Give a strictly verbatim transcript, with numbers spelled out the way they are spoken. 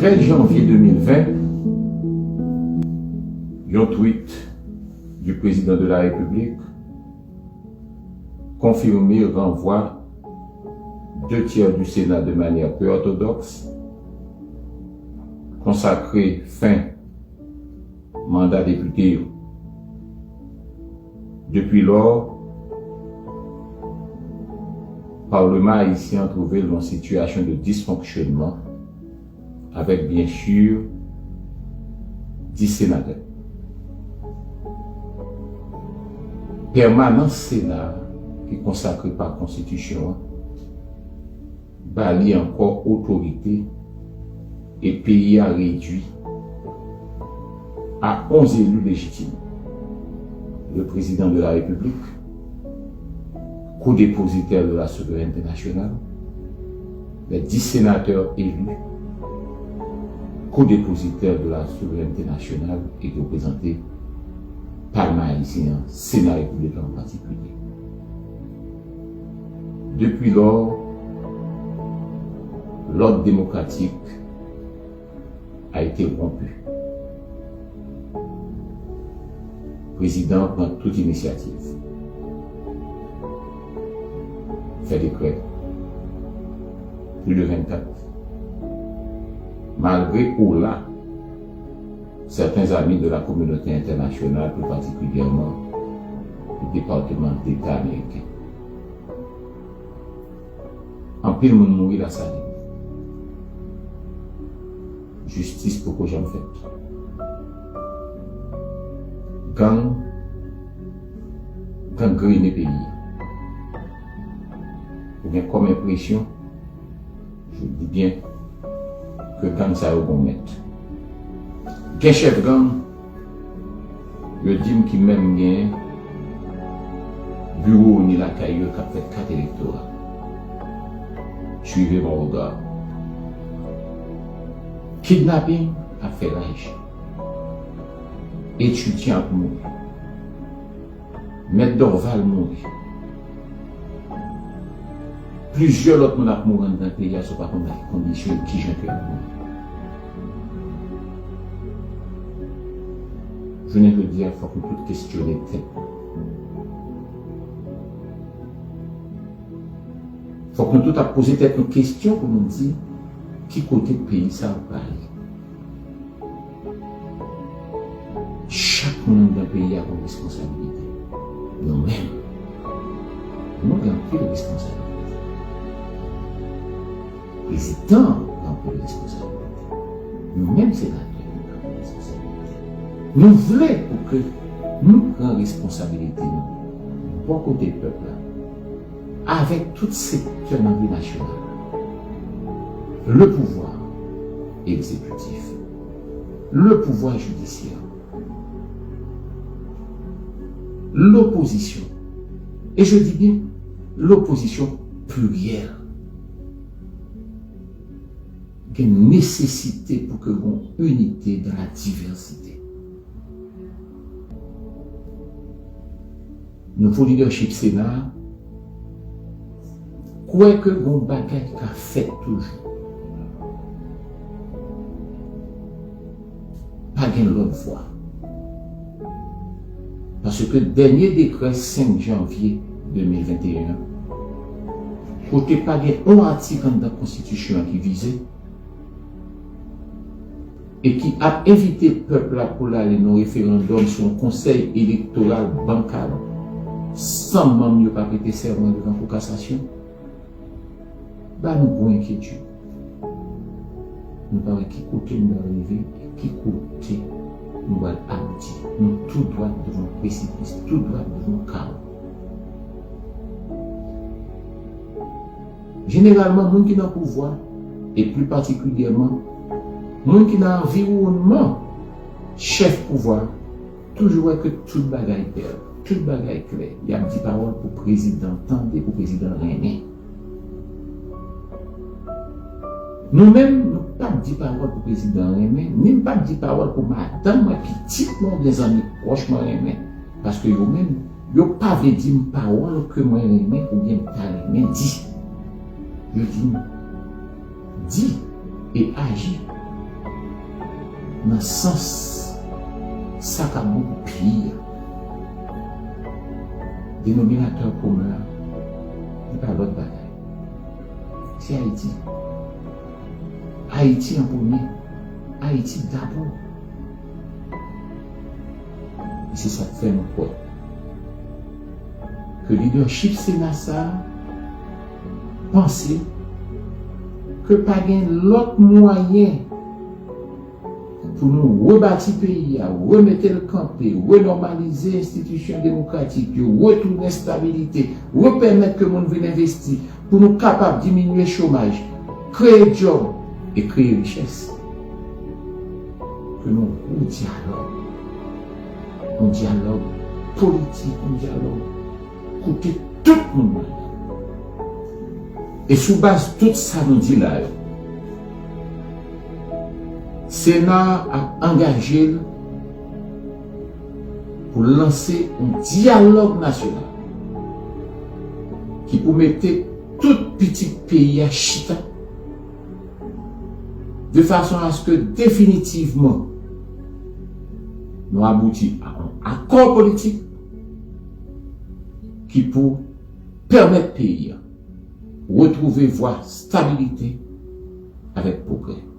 Ven janvye de mil ven, yon tweet du président de la République confirmait renvoi deux tiers du Sénat de manière peu orthodoxe, consacrer fin manda depite yo. Depi lò, Palman ayisyen an twouve l nan sitiyasyon de disfonksyonman avèk, byen si, dis senatè. Pèmanans Sena a, ki konsakre pa Konstitisyon an, ba li ankò otorite e peyi a redui a onz eli lejitim. Le président de la République, co-dépositaire de la souveraineté nationale, les dix sénateurs élus, co-dépositaires de la souveraineté nationale, e ki reprezante Palman ayisyen an, Sena Repiblik la an patikilye. Depi lò, l'ordre démocratique a été rompu. Prezidan an pran tout inisyativ. Fè dekrè. Plus de vingt-quatre. Malgre ola certains amis de la communauté internationale, plus particulièrement le département d'État américain. Anpil moun mouri Lasalin. Jistis poko janm fèt. Gang gangrene peyi a. Ou gen kòm enpresyon, je dis bien, ke gang sa yo gon mèt. Gen chèf gang, yo di m ki menm gen biwo ni lakay yo k ap fè kat elektoral. Suivez mon regard. Kidnaping ap fè raj. Etidyan ap mouri. Mèt Dorval mouri. Plizyè lòt moun ap mouri anndan peyi a, san w pa konn nan ki kondisyon e kijan ke yo mouri. Jounen jodi a, fòk nou tout kesyone tèt nou. Fòk nou tout ap poze tèt nou kesyon pou nou di, ki kote peyi sa a prale? Chak moun anndan peyi a gon responsabilite. Nou menm, nou gen anpil responsabilite. Prezidan an gen anpil responsabilite. Nou menm senatè yo gen anpil responsabilite. Nou vle pou ke nou pran responsabilite nou bò kote pèp la, avèk tout sektè nan vi nasyonal la. Le pouvoir exécutif, le pouvoir judiciaire, l'opposition, et je dis bien l'opposition plurielle. Gen nesesite pou ke gon inite dans la diversité. Nouvo lidèchip Sena a kwè ke gon bagay ka fèt toujou. Pa gen lòt vwa. Paske dènye dekrè senk janvye de mil venteyen an, kote pa gen yon atik anndan konstitisyon an ki vize, e ki ap envite pèp la pou l ale nan referandòm sou yon konsèy elektoral bankab, san manm yo pa prete sèman devan Kou Kasasyon, ba nou gwo enkyetid. Nou pa wè ki kote nou pral rive e ki kote nou pral abouti. Nou tou dwat devan yon presipis, tou dwat devan yon kawo. Jeneralman, moun ki nan pouvwa, e pli patikilyèman, moun ki nan anviwònman chèf pouvwa, toujou wè ke tout bagay bèl, tout bagay klè. Y ap di pawòl pou prezidan tande, pou prezidan renmen. Nou menm, nou p ap di pawòl pou prezidan renmen, ni n p ap di pawòl pou madanm mwen, pitit mwen, oubyen zanmi pwòch mwen renmen. Paske yo menm, yo pa vle di m pawòl ke mwen renmen oubyen m ta renmen di. Yo di m, di e aji Nan sans sa k ap bon pou peyi a, denominatè komen an, li pa lòt bagay. Se Ayiti. Ayiti an premye. Ayiti dabò. E se sa k fè nou kwè ke lidèchip Sena sa a panse ke pa gen lòt mwayen pou nou rebati peyi a, remete l kanpe, renòmalize enstitisyon demokratik yo, retounen estabilite, repèmèt ke moun vin envesti, pou nou kapab diminye chomaj, kreye djòb e kreye richès. Ke nou yon dyalòg, yon dyalòg politik, yon dyalòg kote tout moun. E sou baz tout sa nou di la yo, Sena a ap angaje l pou lanse yon dyalòg nasyonal ki pou mete tout pitit peyi a chita de fason a se ke definitivman nou abouti a yon akò politik ki pou pèmèt peyi a retwouve vwa stabilite avèk pwogrè.